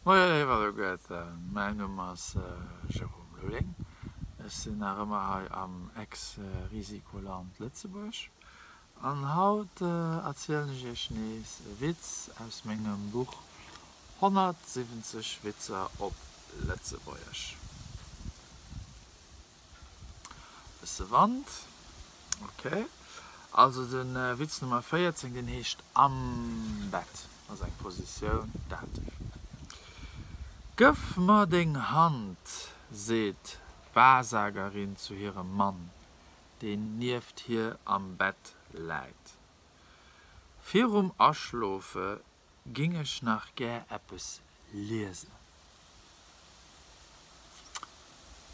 Moie léif alleguerten, mäin Numm ass Jérôme Lulling, ech sinn nach ëmmer hei am Ex-Risikoland Lëtzebuerg an haut erzielen ech iech nees e Witz aus mengem Buch 170 Witzer op Lëtzebuergesch. Bësse Wand, ok. Also de Witz Nummer 14, deen heescht Am Bett, ass eng Positioun, Dativ. Gëff mer deng Hand, seet d'Wahrsagerin zu hirem Mann, deen nieft hir am Bett läit. Virum Aschlofe Ging ech nach gär eppes liesen.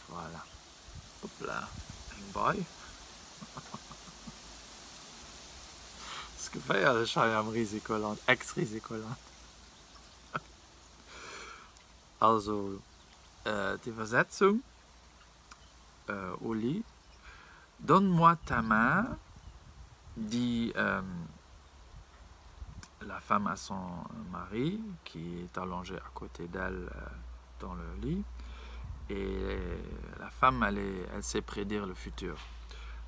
Voilà. Hoppla, eng Bei. Ass geféierlech hei am Risikoland, Ex-Risikoland. Also, d'Iwwersetzung, Au lit, Donne-moi ta main, dit la femme à son mari qui est allongé à côté d'elle dans le lit et la femme elle est elle sait prédire le futur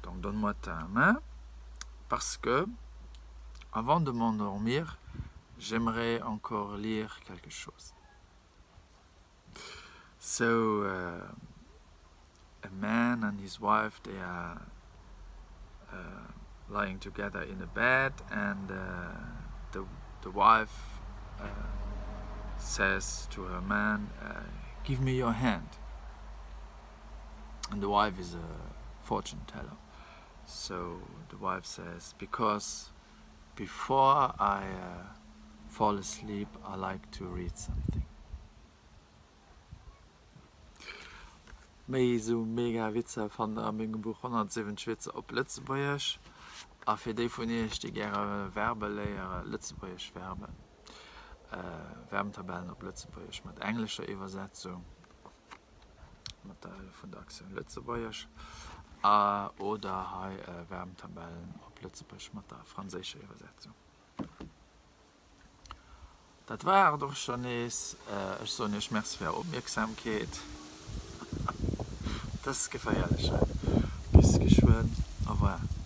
donc donne-moi ta main parce que avant de m'endormir j'aimerais encore lire quelque chose so uh, a man and his wife they are uh, lying together in a bed and uh, the the wife uh, says to her man uh, give me your hand and the wife is a fortune teller so the wife says because before I uh, fall asleep I like to read something Méi esou mega Witzer fannt der a mengem Buch 170 Witzer op Lëtzebuergesch. A fir déi vun iech, déi gäre Verbe léieren, lëtzebuergesch Verben, Verbentabellen op Lëtzebuergesch mat englescher Iwwersetzung, mat der Hëllef vun der Aktioun Lëtzebuergesch, oder hei Verbentabellen op Lëtzebuergesch mat der franséischer Iwwersetzung. Dat war et och scho nees. Ech soen iech Merci fir är Opmierksamkeet. Dat ass geféierlech hei. Bis geschwënn. Au revoir.